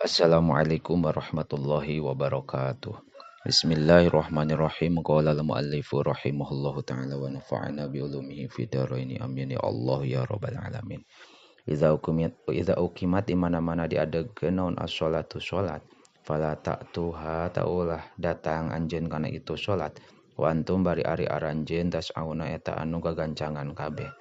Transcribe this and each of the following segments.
Assalamualaikum warahmatullahi wabarakatuh. Bismillahirrahmanirrahim. Qala al-muallifu rahimahullahu ta'ala wa nafa'ana bi ulumihi fid dharaini. Amin ya Allah ya rabbal alamin. Idza uqimat di mana-mana diadegkeun naon as-sholatu salat, fala ta'tuha taulah datang anjeun kana itu salat. Wa antum bari ari aranjeun tas'auna eta anu gagancangan kabeh.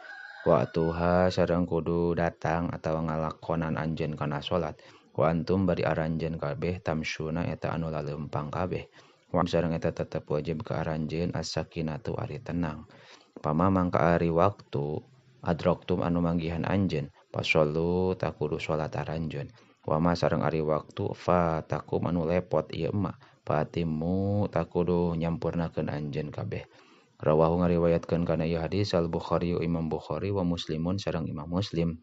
Wa tuha sareng kudu datang atawa ngalakonan anjeun kana salat. Wa antum bari aranjeun kabeh tamsyuna eta anu laleumpang kabeh. Wa sareng eta tetep wajib ka aranjeun as-sakinatu ari tenang. Pama mangka ari waktu adraktum anu manggihan anjeun pasallu takudu salat aranjeun. Wa ma sareng ari waktu fa takum anu lepot ieu mah fatimu takudu nyampurnakeun anjeun kabeh. Rawahu ngariwayatkeun kana ieu hadis Al-Bukhari Imam Bukhari wa Muslimun sareng Imam Muslim.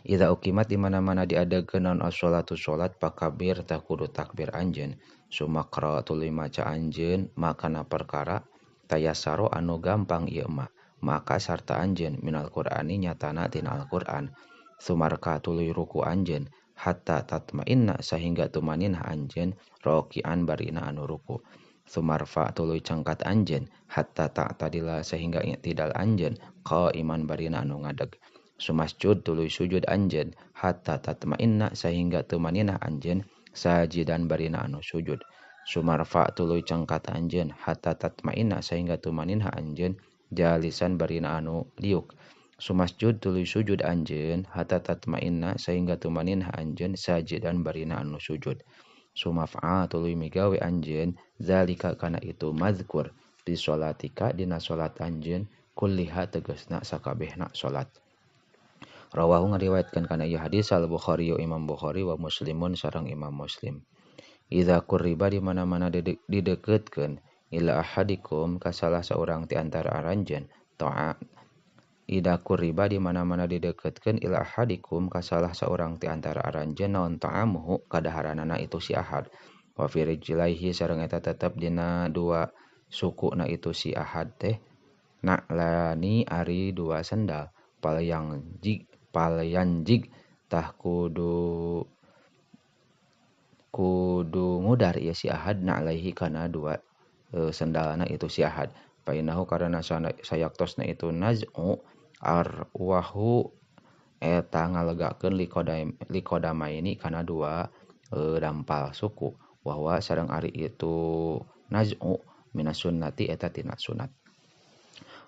Idza uqimat di mana-mana diadegkeun naon as-sholatu salat pakabir takudu takbir anjeun. Sumaqra tuluy maca anjeun makana perkara tayasaro anu gampang ieu mah maka sarta anjeun minal Qur'ani nyatana tina Al-Qur'an. Sumarka tuluy ruku anjeun hatta tatmainna sahingga tumaninah anjeun rokian barina anu ruku. Sumarfa tuluy cangkat anjeun hatta ta'tadila sehingga i'tidal anjeun qaiman barina anu ngadeg. Sumasjud tuluy sujud anjeun hatta tatmainna sehingga tumaninah anjeun sajidan barina anu sujud. Sumarfa tuluy cangkat anjeun hatta tatmainna sehingga tumaninah anjeun jalisan barina anu liuk. Sumasjud tuluy sujud anjeun hatta tatmainna sehingga tumaninah anjeun sajidan barina anu sujud. Sumaf'a tuluy migawe anjeun zalika kana itu mazkur di sholatika dina salat anjeun kulliha tegasna sakabehna salat. Rawahu ngariwayatkeun kana ieu hadis Al-Bukhari Imam Bukhari wa Muslimun sareng Imam Muslim. Idza qurriba di mana-mana dideukeutkeun ila ahadikum ka salah saurang ti antara aranjeun ta'a. Idza qurriba di mana-mana dideukeutkeun ila ahadikum ka salah saurang ti antara aranjeun naon ta'amuhu kadaharanana itu si ahad. Wa fi rijlaihi sareng eta tetep dina dua sukuna itu si ahad teh na'lani ari dua sendal palayanjig tah kudu ngudar ieu si ahad na'laihi kana dua sendalna itu si ahad. Painahu karena sayaktosna itu naz'u arwahu eta ngalegakeun likodamaini kana dua dampal suku bahwa sareng ari itu naz'u minas sunnati eta tina sunat.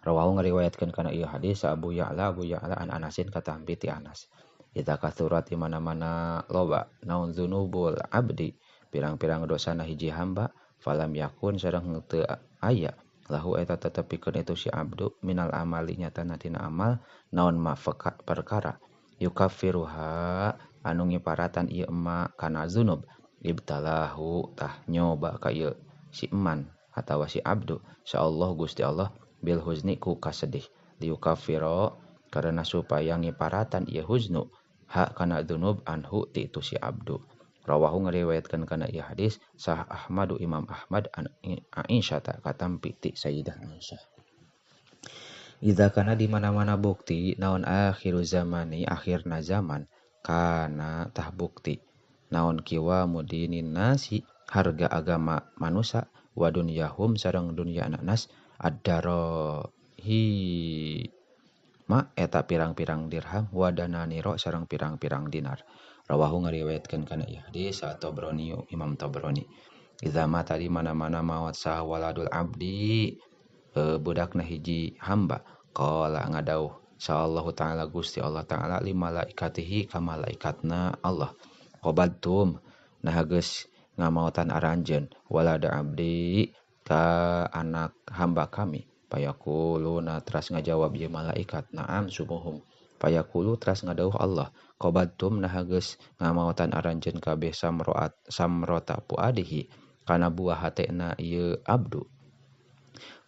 Rawahu ngariwayatkeun kana ieu hadis Abu Ya'la an Anasin katampi ti Anas. Idza kathurat di mana-mana loba naon dzunubul abdi pirang-pirang dosana hiji hamba falam yakun sareng teu aya lahu eta tetep pikeun itu si abdu minal amali nyatana tina amal naon ma perkara yukaffiruha anu ngiparatan ieu emma kana dzunub ibtalahu tah nyoba ka ieu si eman atawa si abdu insyaallah Gusti Allah bil huzni ku kasedih liukafiro karena supaya ngiparatan ieu huznu ha kana dzunub anhu ti itu si abdu. Rawahu ngariwayatkeun kana ieu hadis sah Ahmadu Imam Ahmad an Aisyah ta katampi ti Sayyidah Aisyah. Idza kana di mana-mana bukti naon akhiru zamani akhirna zaman kana tah bukti naon kiwa mudinin nasi harga agama manusa wa dunyahum sareng dunya anak nas ad-darahi ma eta pirang-pirang dirham wadananiro sareng pirang-pirang dinar. Rawahu ngariwayatkeun kana ieu hadis Tabrani Imam Tabrani. Idza mata di mana-mana maot sah waladul abdi budakna hiji hamba qala ngadauh sallallahu ta'ala Gusti Allah ta'ala li malaikatihi ka malaikatna Allah qabadtum nah geus ngamaotan aranjeun walada abdi ka anak hamba kami. Payakuluna teras ngajawab ieu malaikat na'am sumuhum. Payakulu teras ngadauh Allah qabadtum nah geus ngamaotan aranjeun kabeh samrota puadihi kana buah hatena ieu abdu.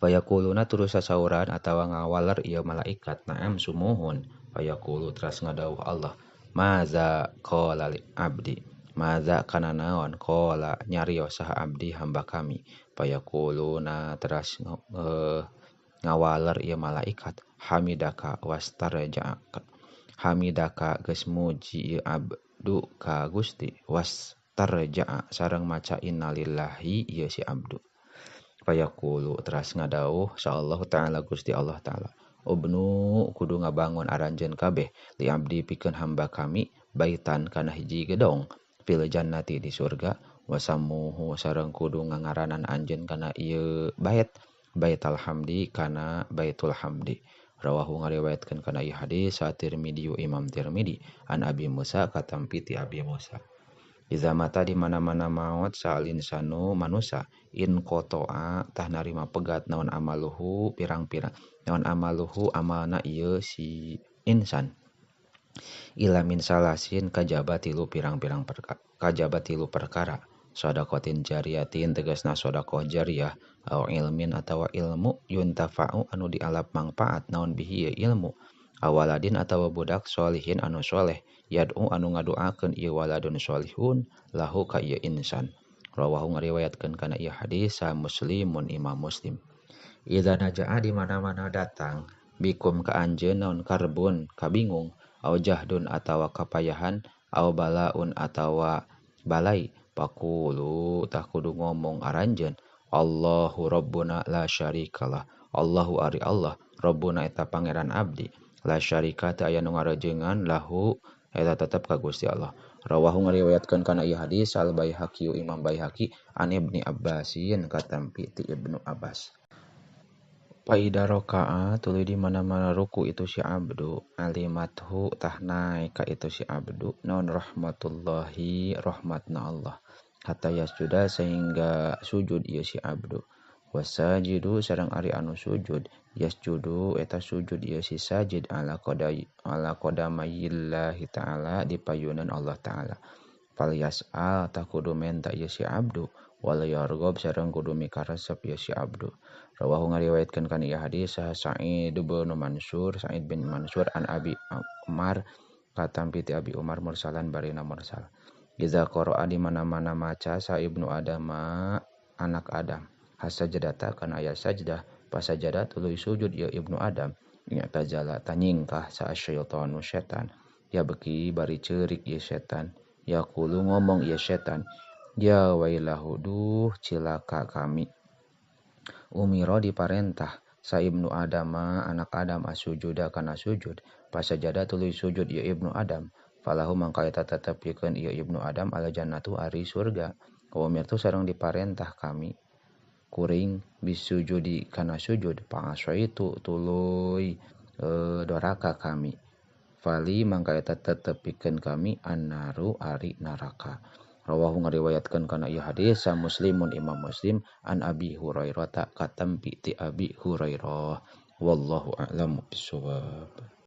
Payakuluna terus sasauran atawa ngawaler ieu malaikat na'am sumuhun. Payakulu teras ngadauh Allah maza qala li abdi maza kana naon qala nyarios saha abdi hamba kami. Payakuluna teras ngawaler ieu malaikat hamidaka wastarja'aka hamidaka geus muji ieu abdu ka Gusti was tarja'a sareng maca innalillahi ieu si abdu. Fayaqulu teras ngadauh sa Allah Ta'ala Gusti Allah Ta'ala ubnu kudu ngabangun aranjeun kabeh li abdi pikeun hamba kami baitan kana hiji gedong fil jannati di surga wasamuhu sareng kudu ngangaranan anjeun kana ieu bait baitul hamdi kana baitul hamdi. Rawahu ngariwayatkeun kana ieu hadis sa Tirmidzi Imam Tirmidzi an Abi Musa katampi ti Abi Musa. Iza mata di mana-mana maot sal insanu manusa in qata'a tah narima pegat naon amaluhu pirang-pirang naon amaluhu amalna ieu si insan ila min salasin kajaba tilu pirang-pirang perkara kajaba tilu perkara shadaqatin jariyatin tegasna shadaqah jariyah au ilmin atawa ilmu yuntafa'u anu dialap mangpaat naon bihi ilmu awaladin atawa budak sholihin anu soleh yad'u anu ngadoakeun ieu waladun sholihun lahu ka ieu insan. Rawahu ngariwayatkeun kana ieu hadis sa Muslimun Imam Muslim. Idza naja'a di mana-mana datang bikum ka anjeun naon karbun kabingung au jahdun atawa kapayahan au balaun atawa balai pakulu tah kudu ngomong aranjeun Allahu Rabbuna la syarikalah. Allahu ari Allah Rabbuna eta pangeran abdi la syarika teu aya nu ngarejengan lahu eta tetep ka Gusti Allah. Rawahu ngariwayatkeun kana ieu hadis Al Baihaqi Imam Baihaqi an Ibni Abbasin katampi ti Ibnu Abbas. Faida raka'a tuluy di mana-mana ruku itu si abdu alimathu tah naek ka itu si abdu naon rahmatullahi rahmatna Allah hatta yasjuda sehingga sujud ieu si abdu wasajidu sareng ari anu sujud yasjudu eta sujud ieu si sajid ala qadai ala qadamayillahi ta'ala di payunan Allah ta'ala fal yas'al tah kudu menta ieu si abdu wal yarghab sareng kudu mikaresep ieu si abdu. Rawahu ngariwayatkeun kana ieu hadis Sa'id bin Mansur Sa'id bin Mansur an Abi Umar katampi ti Abi Umar mursalan barina mursal. Iza qara'a di mana-mana maca sa Ibnu Adam anak Adam hasajdata kana aya sajdah pasajada tuluy sujud ieu Ibnu Adam nyata jala tanyingkah sa syaitanu setan ya beki bari ceurik ieu setan yaqulu ngomong ieu setan ya wailahu duh cilaka kami. Umiro diparentah sa Ibnu Adam anak Adam asujuda kana sujud pasajada tuluy sujud ieu Ibnu Adam falahu mangka eta tetep pikeun ieu Ibnu Adam ala jannatu ari surga. Wa umirtu sareng diparentah kami kuring bisujudi kana sujud pa'asaitu tuluy doraka kami fali mangka eta tetep pikeun kami annaru ari neraka. Rawahu ngariwayatkeun kana ieu hadis sa Muslimun Imam Muslim an Abi Hurairah ta katampi ti Abi Hurairah. Wallahu a'lamu bissawab.